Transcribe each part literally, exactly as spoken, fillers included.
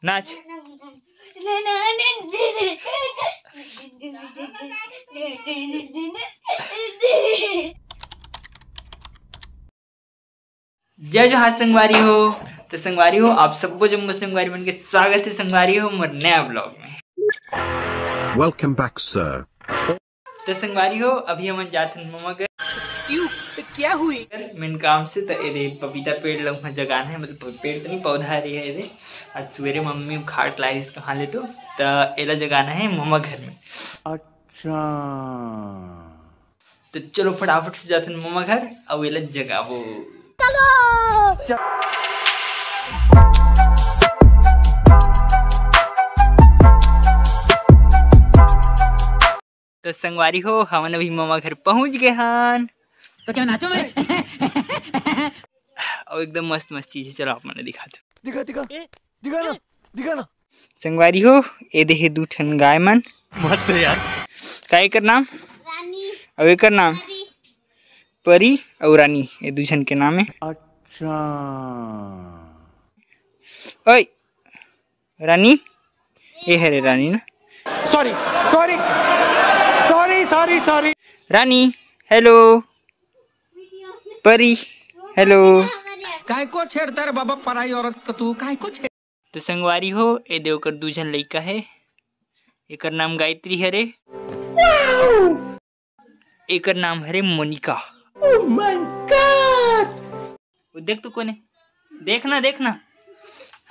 नाच। जय जोहार संगवारी हो। तो संगवारी हो, आप सबो जम्मो संगवारी मन के स्वागत है संगवारी हो मोर नया vlog में। Welcome back, sir। तो संगवारी हो, अभी हमन जात हन ममा घर। क्यों? तो क्या हुई? मेन काम से तो एदे पपीता पेड़ ल उहाँ जगाना है, मतलब पेड़ तो नहीं, पौधा रही है एदे। आज सवेरे मम्मी खाट लाइस कहाँ ले तो, तो एला जगाना है ममा घर में। अच्छा। तो चलो फटाफट से जाथन ममा घर, अउ एला जगाबो। चलो। तो संगवारी हो, हमन अभी ममा घर पहुंच गए हन। तो क्या नाचो मैं? अउ एकदम मस्त मस्त चीज है, चलो आप मन दिखा दो। दिखा, दिखा, दिखा ना, दिखा ना। संगवारी हो, ए देहे दू ठन गाय मन। मस्त है यार। का एकर नाम? रानी। अउ एकर नाम? परी। परी अउ रानी, ये दू झन के नाम है। अच्छा। ओए, रानी, ये है रे रानी ना। Sorry, sorry, sorry, sorry, sorry. Rani, hello. Pari, hello. काय को छेड़ता रे बाबा, पराई औरत को तू काय को छेड़? तो संगवारी हो, ए दे ओकर दू झन लइका हे। एकर नाम गायत्री हरे। एकर नाम हरे मोनिका। Oh my God! वो देख तो कोने, देखना, देखना।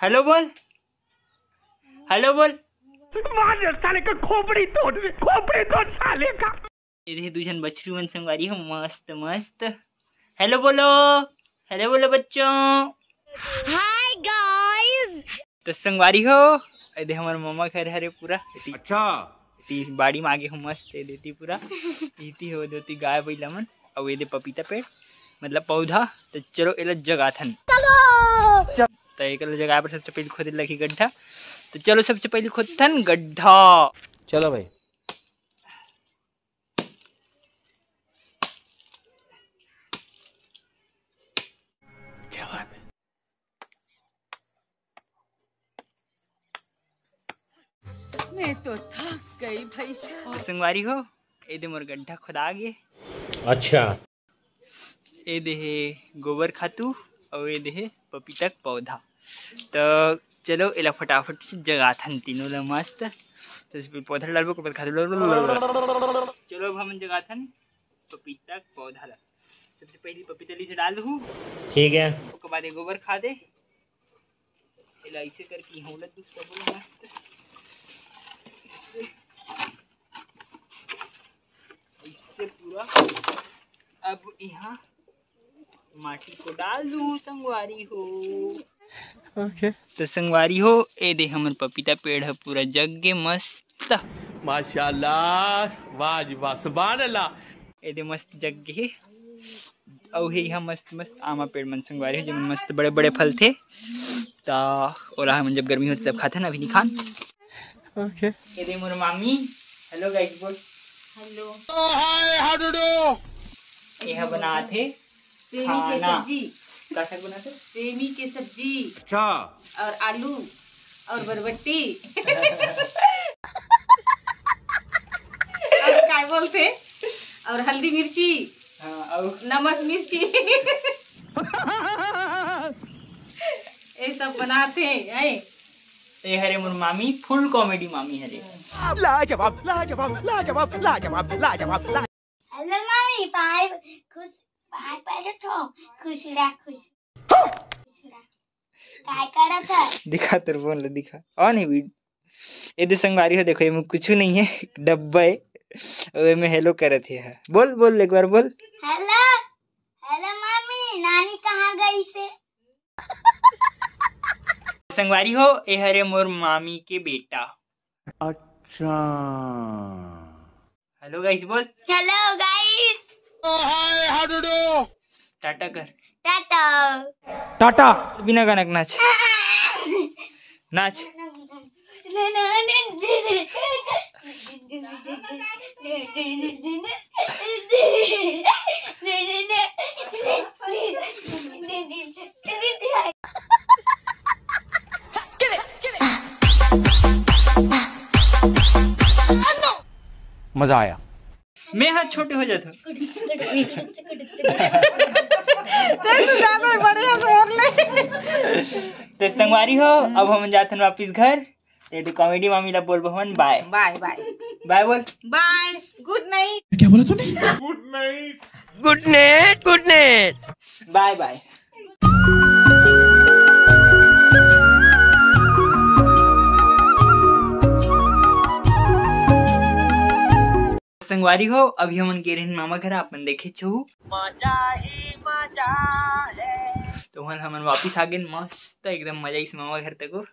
हेलो बोल, हेलो बोल। मार साले का खोपड़ी तोड़, खोपड़ी तोड़ साले का। ये दे दू झन बछरू मन संगवारी हो, मस्त मस्त। हेलो बोलो, हेलो बोलो बच्चों। Hi guys. तो संगवारी हो, ए दे हमर ममा घर हरे पूरा। अच्छा। एती बाड़ी मागे हो मस्त, ए देती पूरा। इती हो देती गाय बैला मन, अउ ए दे पपीता पेड़, मतलब पौधा। तो चलो एला जगाथन। चलो। तो एकला जगाए बर सबसे पहले खोदे लगही गड्ढा। तो चलो सबसे पहले खोदथन गड्ढा। चलो भाई। क्या बात है? मैं तो थक गई भाई साहब। तो संगवारी हो, ए दे मोर गड्ढा खोदा गे। अच्छा। ए दे हे गोबर खातू, अउ ए दे हे पपीता के पौधा। तो चलो एला फटाफट से जगाथन तीनों ला मस्त। तो इसमें पौधा डालबो, ओकर बाद खातू डालबो। चलो अब हमन जगाथन पपीता के पौधा ला। सबसे पहले पपीता ली से डाल दूँ। ठीक है। ओकर बाद ये गोबर खाद दे। एला ऐसे करके यहाँ उलट दूँ, सब मस्त। ऐसे, ऐसे पूरा। अब यहाँ माटी को डाल दूँ संगवारी हो। ओके। तो संगवारी हो, ए दे हमर पपीता पेड़ ह पूरा जग गे मस्त। माशाल्लाह, वाह जी वाह, सुभान अल्लाह। ए दे मस्त जग गे हे। अउ हे इहाँ मस्त मस्त आमा पेड़ मन संगवारी हो, जेमन मस्त बड़े बड़े फल थे। त ओला हमन जब गर्मी होथे तब खाथन, अभी नहीं खान। ओके। ए दे मोर मामी। हेलो गाइस बोल। हेलो। ओ हाय, how do you do? ये ह बनात हे सेमी के खाना। सब्जी। का साग बनात हे? सेमी के सब्जी। अच्छा। और आलू और बरबट्टी। और काय बोलथे? और हल्दी मिर्ची। हाँ, और नमक मिर्ची। ये सब बनाथे, हैं? ए हरे मोर मामी, फुल कॉमेडी मामी हरे। लाजवाब, लाजवाब, लाजवाब, लाजवाब, लाजवाब, लाजवाब। हेलो मामी, पाए खुश, पाए पहले ठो खुश रह, खुश, खुश रह। काय करत है? दिखा तोर फोन ले, दिखा। ऑन है वीड। ए दे संगवारी हो, देखो, ये में कुछ नहीं है, एक डब्बा है। और ये में हेलो करत है। बोल, बोल, एक बार बोल। हेलो, हेलो मामी, नानी कहाँ गई से? संगवारी हो, ए हरे मोर मामी के बेटा। अच्छा। हेलो गाइस बोल। हेलो गाइस। ओ हाय, how do you do? Tata कर। टाटा। टाटा। बिना गाना के नाच। नाच। मजा आया। मैं हाथ छोटे हो जाता। तेरे से ज्यादा बड़े हैं, जोर ले। तो संगवारी हो, अब हम जाते हैं वापस घर। ये तो कॉमेडी मामी ला बोल बहन, बाय। बाय बाय। बाय बोल। बाय। गुड नाइट। क्या बोला तूने? गुड नाइट, गुड नाइट। बाय बाय। संगवारी हो, अभी हमन गे रहन मामा घर, आप मन देखे छहु। मजा ही मजा है। तो हमन, हमन वापिस आ गेन, मस्त एकदम मजा इस मामा घर तक।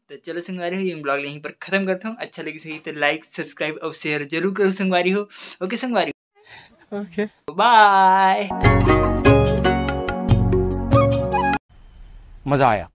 तो चलो संगवारी हो, ये ब्लॉग यहीं पर खत्म करता हूँ। अच्छा लगी सही तो लाइक, सब्सक्राइब और शेयर जरूर करो संगवारी हो। ओके संगवारी हो। ओके। बाय। मजा आया।